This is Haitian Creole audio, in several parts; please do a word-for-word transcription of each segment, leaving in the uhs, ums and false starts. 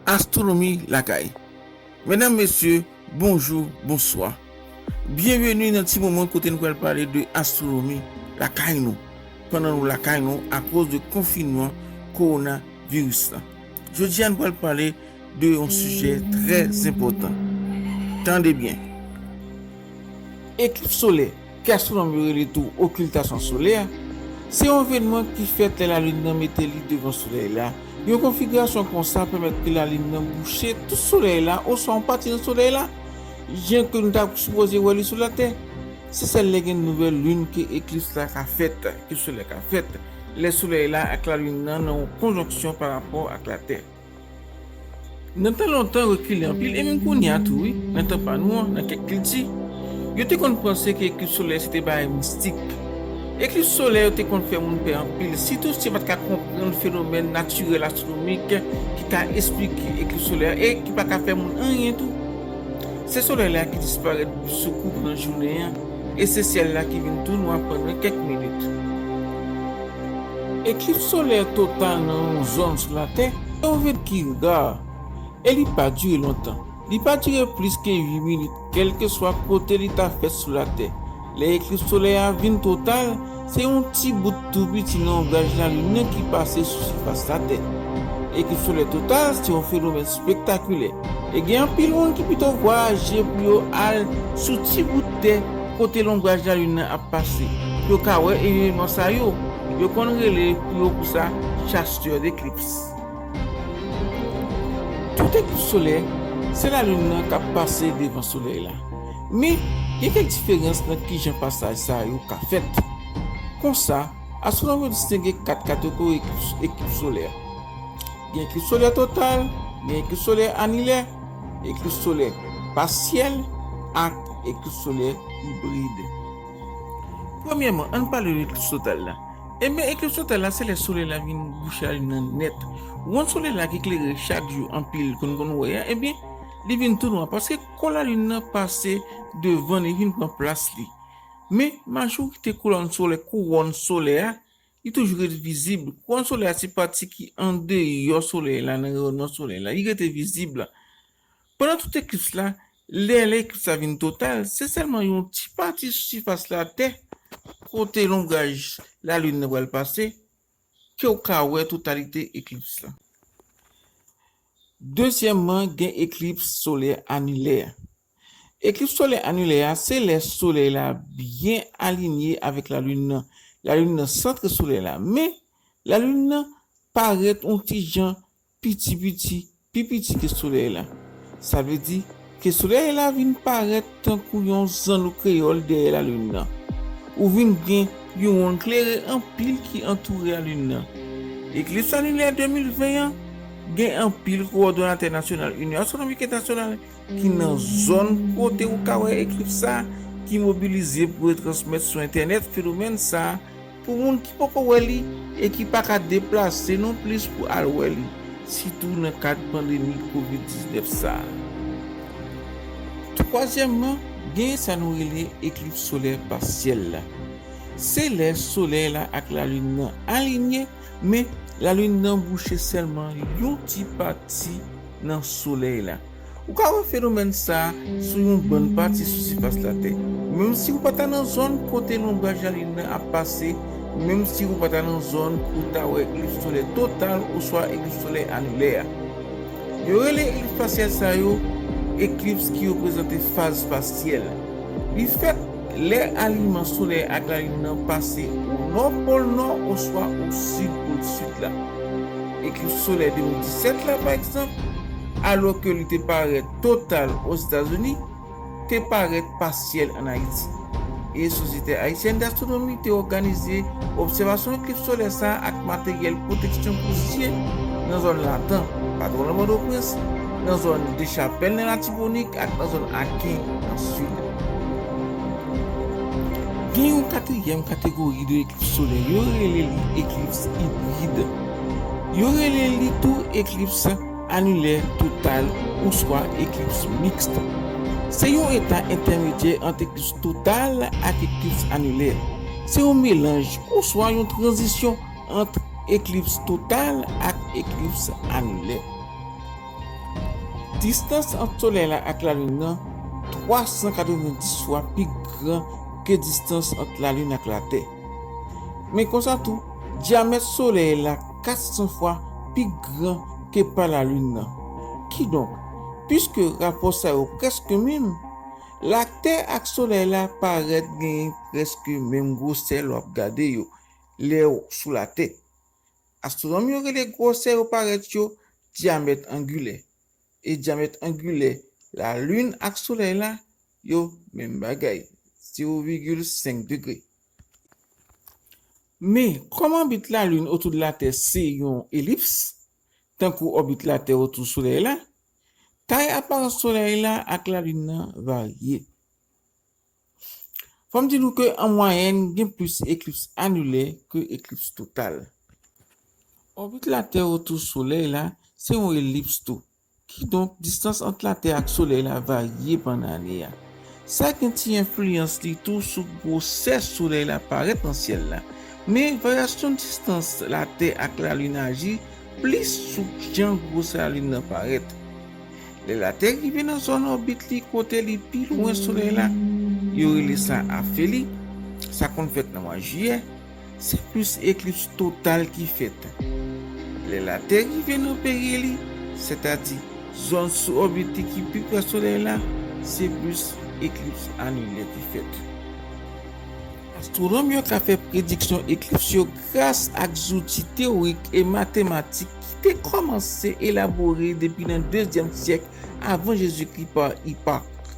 Astwonomi lakay. Medam, mesye, bonjou, bonswa. Byenveni nan ti moman kote nou pral pale de astwonomi lakay nou, pandan nou lakay nou akoz de konfinman kowonaviris la. Jodi a, nou pral pale de yon sijè trè enpòtan. Tande byen. Eklips solè, ke astwonòm yo rele tou okiltasyon solè, se yon evènman ki fèt lè lalin nan mete li devan solèy la. Yon konfigirasyon konsa pèmèt ke lalin nan bouche tout solèy la oswa yon pati nan solèy la, jan ke nou ta sipoze wè li sou Latè. Se sèl lè gen nouvèl lin ke eklips la ka fèt, eklips solè ka fèt, lè solèy la ak lalin nan nan yon konjonksyon parapò ak Latè. Nan tan lontan rekile anpil, e menm kounye a tou, wi, nan tan pa nou an, nan kèk kilti, yo te konn panse ke eklips solè se te bagay mistik. Eklips solè yo te konn fè moun pè anpil, sitou si yo pa t ka konprann fenomèn natirèl astwonomik ki ka esplike eklips solè a e ki pa ka fè moun anyen tou. Se solèy la ki disparèt bout sou kou pandan jounen an, e se syèl la ki vin tou nwa pandan kèk minit. Eklips solè total nan yon zòn sou Latè se yon evènman ki ra, e li pa dire lontan. Li pa dire plis ke uit minit, kèlkeswa kote li ta fèt sou Latè. Lè eklips solè a vin total, se yon ti bout tou piti nan lonbraj lalin nan ki pase sou sifas Latè. Eklips solè total se yon fenomèn spektakilè, e gen anpil moun ki pito vwayaje pou yo al sou ti bout tè kote lonbraj lalin nan ap pase, pou yo ka wè evènman sa yo. Yo konn rele pou yo pou sa chasseurs d'éclipses. Tout eklips solè, se lalin nan k ap pase devan solèy la. Men, gen kèk diferans nan kijan pasaj sa yo ka fèt. Konsa, astwonòm yo distenge kat kategori eklips, eklips solè. Gen eklips solè total, gen eklips solè anilè, eklips solè pasyèl ak eklips solè ibrid. Premyèman, ann pale de eklips total la. Ebyen, eklips total la, se lè solèy la vin bouche lalin nan nèt. Wonn solèy la ki klere chak jou anpil, ke nou konn wè a, ebyen, li vin tou nwa, paske kò lalin nan pase devan li, vin pran plas li. Men, majorite kouwòn solè, kouwòn solè a, li toujou rete vizib. Kouwòn solè a se pati ki andeyò solèy la, nan reyònman solèy la. Li rete vizib. Pandan tout eklips la, lè, lè eklips la vin total, se sèlman yon ti pati sou sifas Latè, kote lonbraj lalin nan pral pase, ke w ka wè totalite eklips la. Dezyèmman, gen eklips solè anilè. Eklips solè anilè a, se lè solèy la byen alinye avèk lalin nan. Lalin nan santre solèy la, men lalin nan parèt yon ti jan piti piti, pi piti ke solèy la. Sa vle di ke solèy la vin parèt tankou yon zanno kreyòl dèyè lalin nan. Ou vin gen yon wonn klere anpil ki antoure lalin nan. Eklips anilè de mil ven an gen anpil kowòdonatè nasyonal Inyon Astwonomik Entènasyonal ki nan zòn kote ou ka wè eklips sa a, ki mobilize pou retransmèt sou entènèt fenomèn sa a pou moun ki poko wè li e ki pa ka deplase nonplis pou al wè li, sitou nan kad pandemi kovid diznèf sa a. Twazyèmman, gen sa nou rele eklips solè pasyèl la. Se lè solèy la ak lalin nan alinye, men lalin nan bouche sèlman yon ti pati nan solèy la. Ou ka wè fenomèn sa a sou yon bann pati sou sifas Latè. Menm si ou pa ta nan zòn kote lonbraj lalin nan ap pase, menm si ou pa ta nan zòn pou ta wè eklips solè total oswa eklips solè anilè a. Yo rele eklips pasyèl sa yo eklips ki reprezante faz pasyèl. Li fèt lè alinman solèy ak lalin nan pase o nò, pòl nò, oswa o sid, pòl sid la. Eklips solè de mil disèt la, pa egzanp, alòske li te parèt total Ozetazini, te parèt pasyèl ann Ayiti. E Sosyete Ayisyèn Dastwonomi te òganize obsèvasyon eklips solè sa a ak materyèl pwoteksyon pou zye nan zòn Latan, pa twò lwen Pòtoprens, nan zòn Dechapèl nan Latibonit ak nan zòn Aken nan Sid. Gen yon katriyèm kategori de eklips solè, yo rele li eklips ibrid. Yo rele li tou eklips anilè total oswa eklips miks. Se yon eta entèmedyè ant eklips total ak eklips anilè. Se yon melanj oswa yon tranzisyon ant eklips total ak eklips anilè. Distans ant Solèy la ak Lalin nan twa san katrevenndis fwa pi gran ke distans ant Lalin ak Latè. Men konsa tou, dyamèt Solèy la kat san fwa pi gran ke pa Lalin nan. Kidonk, piske rapò sa yo prèske menm, Latè ak Solèy la parèt genyen prèske menm gwosè lè w ap gade yo lè w sou Latè. Astwonòm yo rele gwosè yo parèt yo dyamèt angilè. E dyamèt angilè Lalin ak Solèy la, yo menm bagay, zewo vigil senk degre. Men, kòm òbit Lalin otou de Latè se yon elips, tankou òbit Latè otou Solèy la, tay aparans Solèy la ak Lalin nan varye. Fò m di nou ke an mwayèn, gen plis eklips anilè ke eklips total. Òbit Latè otou Solèy la se yon elips tou. Kidonk, distans ant Latè ak Solèy la varye pandan ane a. Sa gen ti enfliyans li tou sou gwosè Solèy la parèt nan syèl la. Men, varyasyon distans Latè ak Lalin aji plis sou jan gwosè Lalin nan parèt. Lè Latè rive nan zòn òbit li kote li pi lwen Solèy la, yo rele sa afeli, sa konn fèt nan mwa jiyè, se plis eklips total ki fèt. Lè Latè rive nan perye li, sètadi zòn sou òbit li ki pi pre Solèy la, se plis eklips anilè ki fèt. Astwonòm yo ka fè prediksyon eklips yo gras ak zouti teyorik e matematik ki te kòmanse elabore depi nan dezyèm syèk avan Jezikri pa Hipparque.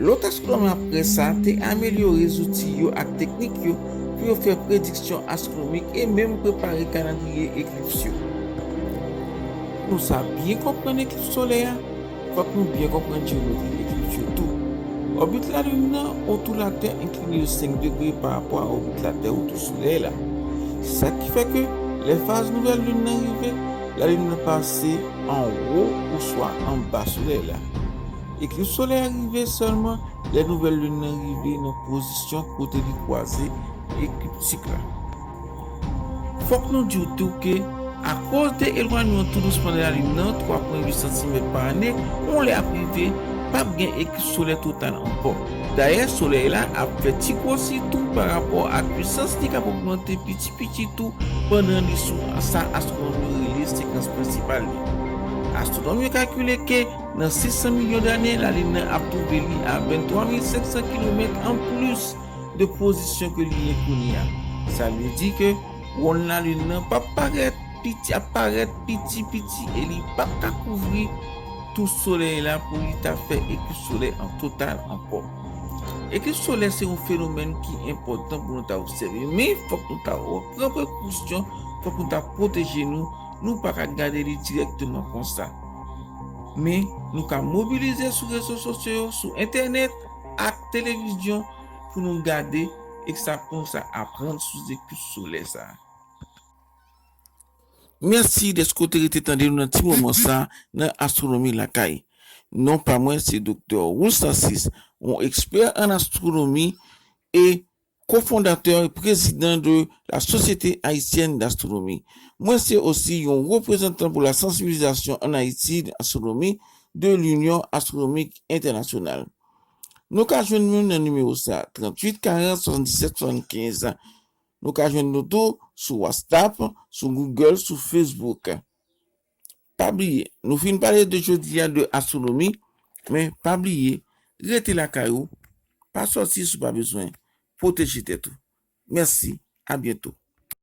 Lòt astwonòm apre sa te amelyore zouti yo ak teknik yo pou yo fè prediksyon astwonomik e menm prepare kalandriye eklips yo. Pou nou sa byen konprann eklips solè a, fòk nou byen konprann jeyometri eklips yo tou. Òbit Lalin nan otou Latè enkline de senk degre pa rapò a òbit Latè otou Solèy la. Se sa ki fè ke lè faz nouvèl lin nan rive, Lalin nan pase anwo oswa anba Solèy la. Eklips solè a rive sèlman lè nouvèl lin nan rive nan pozisyon kote li kwaze ekliptik la. Fòk nou di w tou ke, akoz de elwanyman tou dousman de Lalin nan, twa pwen uit santimèt pa ane, yon lè ap rive, p ap gen eklips solè total ankò. Dayè, Solèy la ap fè ti gwosi tou pa rapò ak pwisans li k ap ogmante piti piti tou pandan li sou sa astwonòm yo rele sekans prensipal li. Astwonòm yo kalkile ke nan sis san milyon dane, Lalin nan ap twouve li a venntwa mil senk san kilomèt anplis de pozisyon ke li ye kounye a. Sa vle di ke wonn Lalin nan p ap parèt piti, ap parèt piti piti e li p ap ka kouvri tou Solèy la pou li ta fè eklips solè an total ankò. Eklips solè se yon fenomèn ki enpòtan pou nou ta obsève, men fòk nou ta pran prekosyon, fòk nou ta pwoteje nou, nou pa ka gade li dirèkteman konsa. Men, nou ka mobilize sou rezo sosyo yo, sou entènèt ak televizyon pou nou gade e sa pou nou sa aprann sou eklips solè sa. Mèsi dèske w te rete tande nou nan ti moman sa nan Astwonomi Lakay. Non pa mwen se Doktè Roule Narcisse, yon ekspè an astwonomi e kofondatè e prezidan de la Société Haïtienne d'Astronomie. Mwen se osi yon reprezantan pou la sansibilizasyon an Ayiti de astwonomi de l'Union Astronomique Internationale. Nou ka jwenn nou nan nimewo sa, tranntuit karant swasanndisèt swasannkenz. Nou ka jwenn nou tou sou WhatsApp, sou Google, sou Facebook. Pa bliye, nou fin pale de jodi a de astwonomi, men pa bliye, rete lakay ou, pa sòti si w pa bezwen, pwoteje tèt ou. Mèsi, a byento.